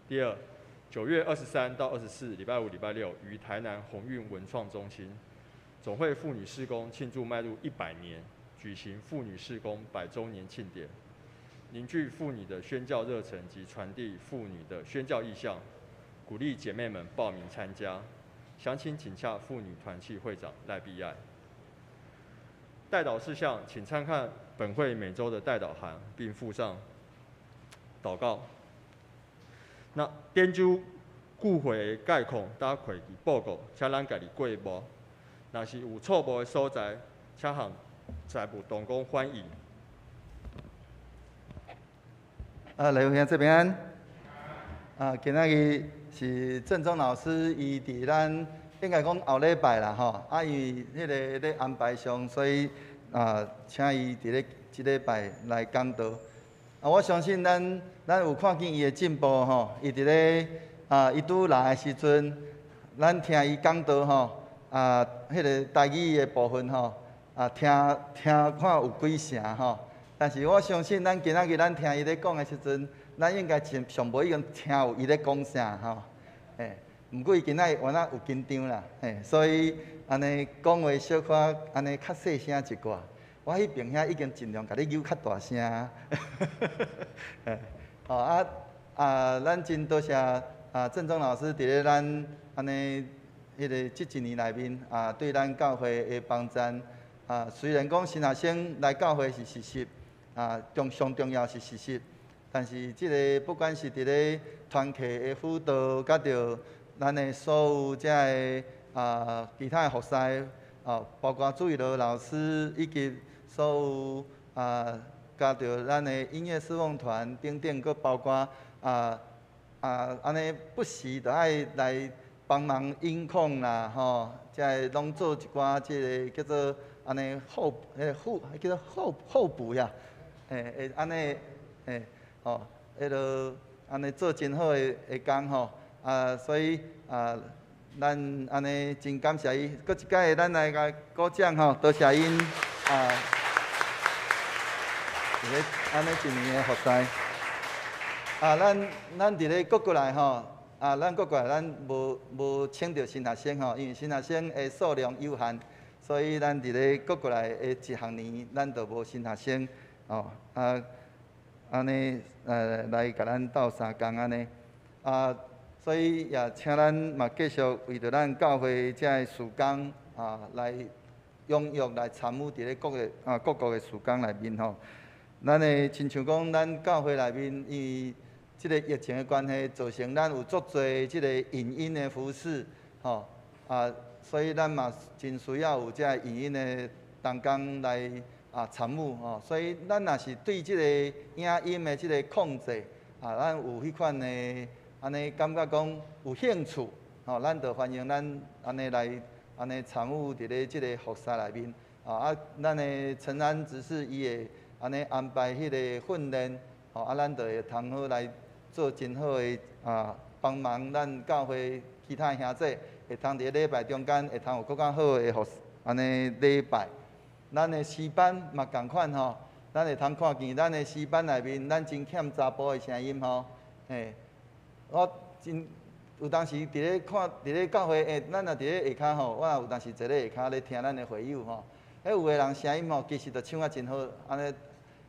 第二，9月23到24，禮拜五、禮拜六，於台南鴻運文創中心，總會婦女事工慶祝邁入100年，舉行婦女事工100週年慶典。凝聚婦女的宣教熱忱及傳遞婦女的宣教意向，鼓勵姐妹們報名參加。詳情請洽婦女團契會長賴碧愛。代禱事項，請參看本會每週的代禱函，並附上禱告。那頂週聚會的概況，搭會議報告，請咱家己過目。若是有錯誤的所在，請向財務同工反映。啊，來兄這邊，啊，今仔日是鄭中老師，伊佇咱應該講後禮拜啦吼，啊，因為彼个咧安排上，所以啊，請伊佇咧這禮拜來講道。啊，我相信咱有看見伊的進步吼，伊佇咧啊，伊拄來的時陣，咱聽伊講道吼，啊，彼个台語的部分吼，啊，聽聽看有幾成吼。但是我相信，咱今仔日咱聽伊咧講的時陣，咱應該上上無已經聽有伊咧講啥吼。嘿，毋過伊今仔日原來有緊張啦，嘿，所以按呢講話小可按呢較細聲一寡。我彼邊遐已經盡量共你扭較大聲。嘿，哦啊啊，咱真多謝啊鄭中老師佇咧咱按呢彼个這一年內面啊，對咱教會的幫贊啊，雖然講新學生來教會是事實。啊，重上重要是事實，但是這个不管是佇咧團契的輔導，佮著咱的所有遮个啊其他的服侍，啊，包括朱玉羅老師以及所有啊，佮著咱的音樂侍奉團等等，閣包括啊啊按呢不時著愛來幫忙音控啦，吼，遮个攏做一寡這个叫做按呢後彼个後叫做後後補呀。嘿，會按呢，嘿，吼，彼落按呢做真好的的工吼，啊，所以啊，咱按呢真感謝伊，閣一擺咱來共鼓掌吼，多謝𪜶啊，佇咧按呢一年的服侍。啊，咱佇咧國國內吼，啊，咱國國內咱無無請著新學生吼，因為新學生的數量有限，所以咱佇咧國國內的一學年，咱就無新學生。哦，啊，按呢，來共咱鬥相共按呢，啊，所以也請咱嘛繼續為著咱教會遮个事工啊，來踴躍來參與佇咧各个啊各國的事工內面吼。咱的親像講，咱教會內面因為這个疫情的關係，造成咱有足濟這个影音的服事，吼啊，所以咱嘛真需要有遮个影音的同工來。啊，參與吼，所以咱若是對這個影音的這個控制，啊，咱有彼款的按呢感覺講有興趣，吼，咱就歡迎咱按呢來按呢參與佇咧這個服事內面。啊，咱的陳安執事伊會按呢安排彼個訓練，吼，啊，咱就會通好來做真好的啊，幫忙咱教會其他兄弟，會通佇咧禮拜中間會通有閣較好的服按呢禮拜。咱的詩班嘛仝款吼，咱會通看見咱的詩班內面，咱真欠查埔的聲音吼。嘿，我真有當時佇咧看，佇咧教會，咱若佇咧下跤吼，我也有當時坐咧下跤咧聽咱的會友吼。彼有的人聲音吼，其實都唱啊真好，按呢，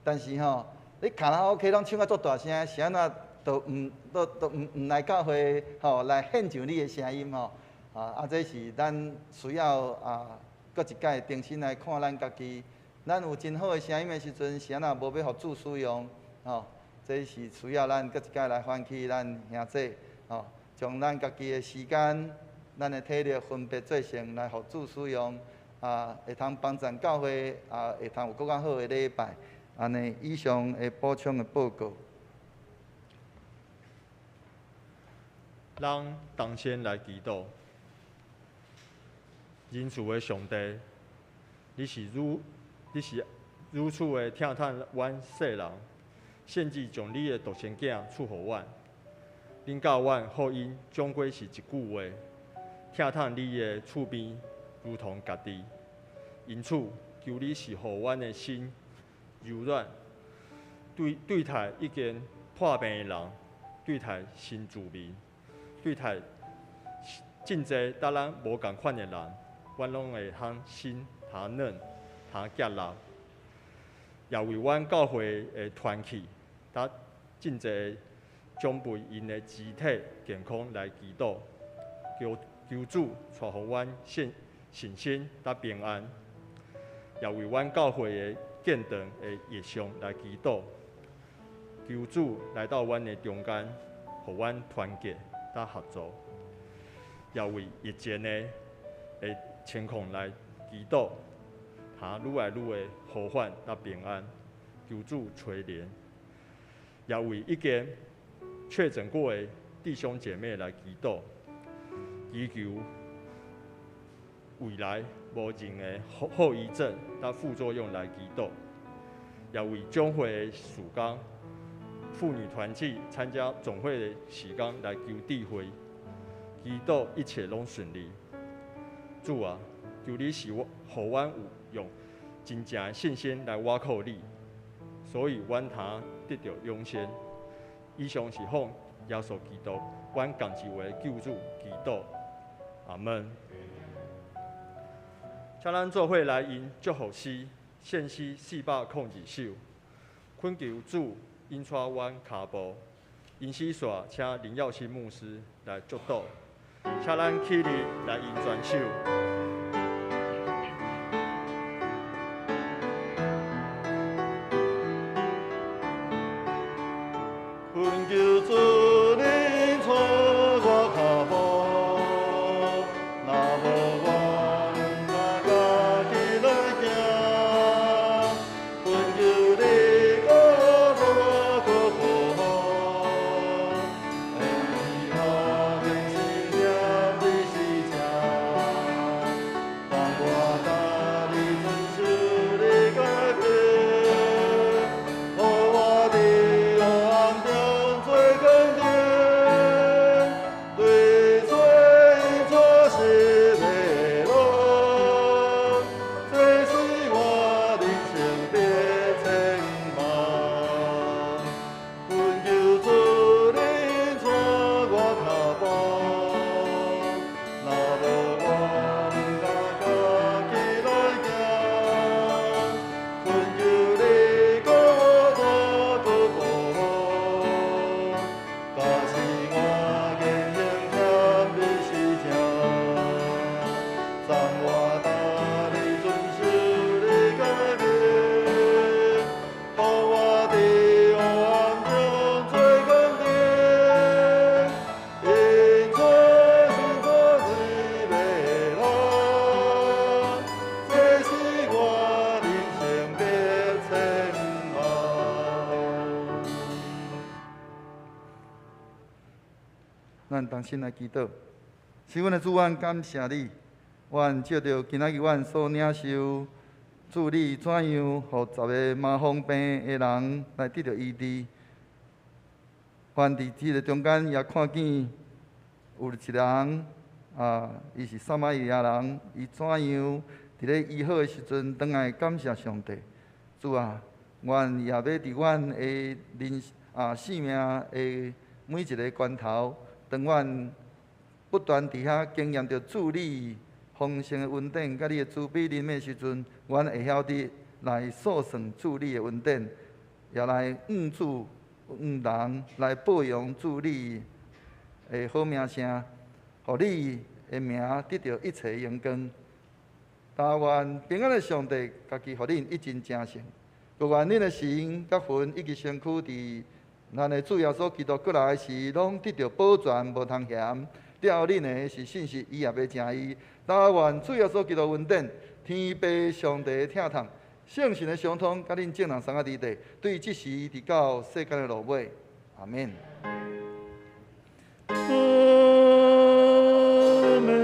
但是吼，你卡拉 OK 攏唱啊足大聲，是按怎都毋都都毋毋來教會吼來獻上你的聲音吼。啊，這是咱需要啊，閣一擺重新來看咱家己。咱有真好的聲音的時陣，是按怎無欲予主使用吼？這是需要咱閣一擺來反省咱兄弟吼，將咱家己的時間、咱的體力分別做聖來予主使用，啊，會通幫贊教會，啊，會通有閣較好的禮拜。按呢，以上的補充的報告。咱當先來祈禱，仁慈的上帝，你是如此的疼惜阮世人，甚至將你的獨生囝賜予阮。恁教阮福音總歸是一句話，疼惜你的厝邊如同家己。因此，求你是予阮的心柔軟，對待已經破病的人，對待新住民，對待真濟佮咱無仝款的人，阮攏會通心通軟，通接納。也為阮教會的團契，佮真濟長輩𪜶的肢體健康來祈禱，求主帶予阮信心佮平安。也為阮教會的建堂的異象來祈禱，求主來到阮的中間，予阮團結佮合作。也為疫情的情況來祈禱，通愈來愈的和緩佮平安，求主垂憐。也為已經確診過的弟兄姐妹來祈禱，祈求未來無任何後遺症佮副作用來祈禱。也為總會的事工、婦女團契參加總會的時間來求智慧，祈禱一切攏順利。主啊，求你是我，予阮有用真正的信心來倚靠你，所以阮通得著永生。以上是奉耶穌基督，阮仝一位救主祈禱。阿們。請咱做伙來吟祝福詩，獻詩402首，懇求主引帶阮跤步。吟詩煞請林耀新牧師來祝禱，請咱起立來吟全首。懇求主引帶我跤步，若無我毋敢家己來行。懇求你顧我閣保護，以後言行念你是正，當我逐日遵守你誡命，予我佇黑暗中做光燈，對罪引帶失迷路，這是我人生的展望。懇求主引帶我跤步，若無我毋敢家己來行。懇求你顧我閣保護，教示我言行欠你是正，送我逐日遵守你誡命，予我佇黑暗中做光燈，引帶心做迷路，這是我人生的展望。咱同心來祈禱，是阮的主，阮感謝你，阮藉著今仔日阮所領受，主你怎樣予10個麻風病的人來得著醫治。阮佇這个中間也看見有一個人，啊，伊是撒瑪利亞人，伊怎樣佇咧醫好的時陣，轉來感謝上帝。主啊，願也欲佇阮的人啊性命的每一个關頭，當阮不斷佇遐經驗著主你豐盛的恩典，佮你的慈悲憐憫時陣，阮會曉得來訴算主你的恩典，也來向主向人來報揚主你的好名聲，予你的名得著一切榮光。但願平安的上帝，家己予恁一盡成聖，閣願恁的心佮魂以及身軀，佇咱的主耶穌基督閣來時，攏得著保全，無通嫌。了後恁的是信實，伊也欲成伊。但願主耶穌基督恩典，天父上帝的疼痛，聖神的相通，佮恁眾人三個佇地，對這時直到世間的落尾。阿們。阿們，阿們，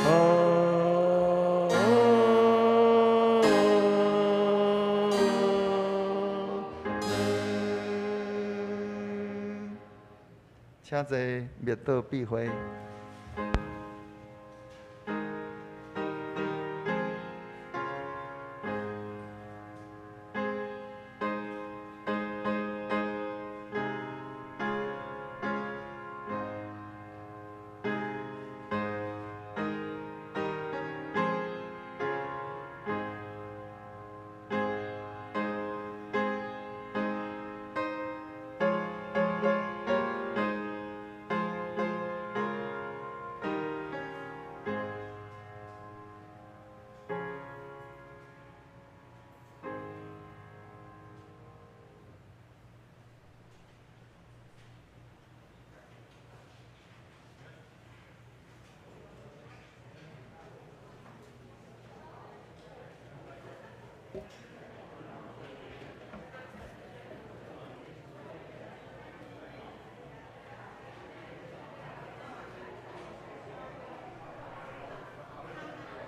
阿們。請坐，默禱閉會。